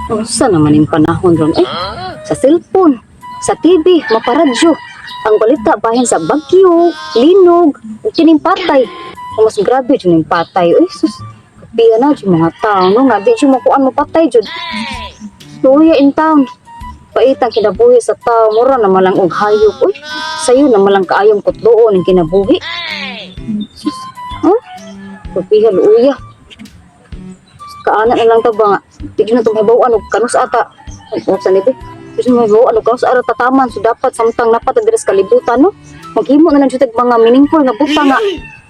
Unsa naman yung panahon ron eh? Sa cellphone, sa TV, maparadyo. Ang balita bahin sa bagyo, linog, ug kining patay. Ang mas grabe jud ning patay. Uy, sus. Kapiya na jud mga tao no nga di jud makuan mo patay jud. Luya in town. Paitang kinabuhi sa tao, mura na malang og hayop. Uy, sayo na malang kaayong kutloon ang kinabuhi. Sus. Huh? Kapiya luya. Kaana na lang ta ba nga. Di jud na itong hibaw-an og kanus ata. Ay, oh, sa nibi. Di jud mahibaw-an og kanus ata tataman. So dapat samtang napat diri sa kalibutan no. Maghimo na lang jud tag mga meaningful nga butang nga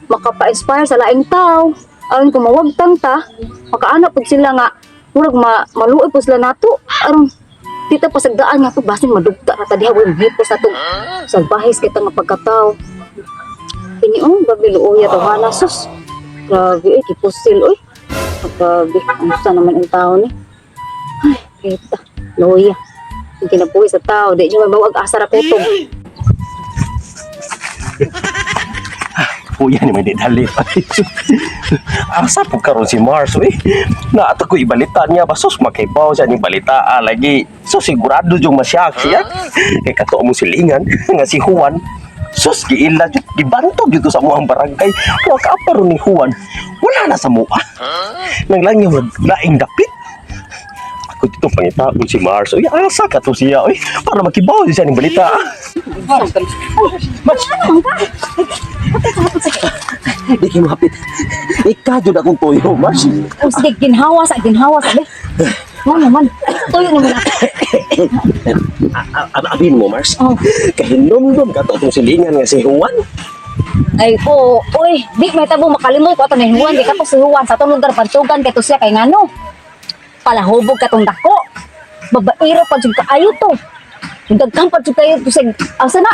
makapa-inspire sa laing tao. Aron kung mawagtang ta, makaana pud sila nga murag maluoy pud sila nato. Aron di ta pasagdaan nga to basin madugta ra ta diha, way mahipos natong salbahis kita nga pagkatao. Kini oh, grabe luoya to hana sus. Grabe eh, kipusil oy. Grabe, unsa naman ang tao ni. Ay, kita. Luoya. Ang kinabuhi sa tao, di jud mabawag asa ra kutob. Kuya ni may dali pa. Asa po karon si Mars uy. Naata ko ibalita niya ba sus makaibaw siya ni balita ah, lagi. So sigurado jung masyak siya. Kay kato mo silingan nga si Juan. Sus giila jud gibantog jud to sa muang barangay. Wa ka pa ron ni Juan. Wala na sa mua. Nang lang yung laing dapit. Ako dito pangitaon si Mars. Uy, asa ka to siya uy. Para makibaw siya ning balita. Mars, di kayo mahapit. Ika jud akong tuyo, Mars. Oh, sige, ginhawa sa, ginhawa sa. Nga naman, tuyo naman ako. Abin mo, Mars. Oh. Kahinumdum ka to itong silingan nga si Juan. Ay, oo, uy, di may tabo makalimot ko ato ni Juan, di ka to si Juan sa atong lugar pantugan kay to siya kay ngano. Palahubog ka tong dako. Babaero pa jud kaayo to. Daghan pa jud kayo to sa asa na.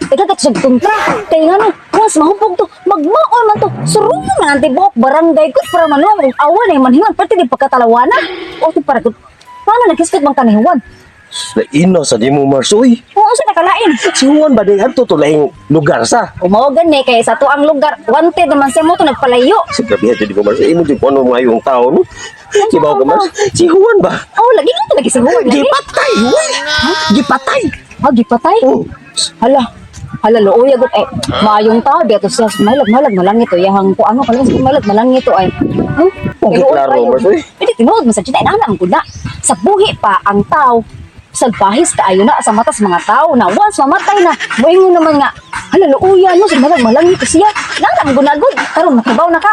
Ika ka to sa kontra. Kay ngano, once mahubog to, magmaon man to. Surungan na ang tibuok barangay ko para manuang og awan ay manhingan perti di pagkatalawana. O to para gud. Paano naghiskot man ka ni Juan? Ino sa di mo, Mars. Uy, Oo, sa nakalain. si Juan ba di adto to laing lugar sa? Umawagan ni kay sa tuang lugar, wanted naman siya mo to nagpalayo. Si grabe jud di mo, Mars. Imo jud kuno mga yung tao no. Si Bao ka, Mars. Si Juan ba? Oh, lagi nga lagi si Juan. Lagi. Gipatay, uy. Gipatay. Ah, gipatay. Oh. Hala. Hala, luoy agot eh. Maayong tao diya to siya. Malag, malag, malangit to. Yahang ko ano, kalang malag, malangit to ay. Huh? Okay, klaro, Mars, uy. Hindi, tinuod mo sa chita. Inana, ang guna. Sa buhi pa ang tao, salbahis kaayo na sa mata sa mga tao na once mamatay na, moingon naman nga, hala, luuya, no, sa malag, malangit to siya. Nana, ang gunagod. Karon makabaw na ka.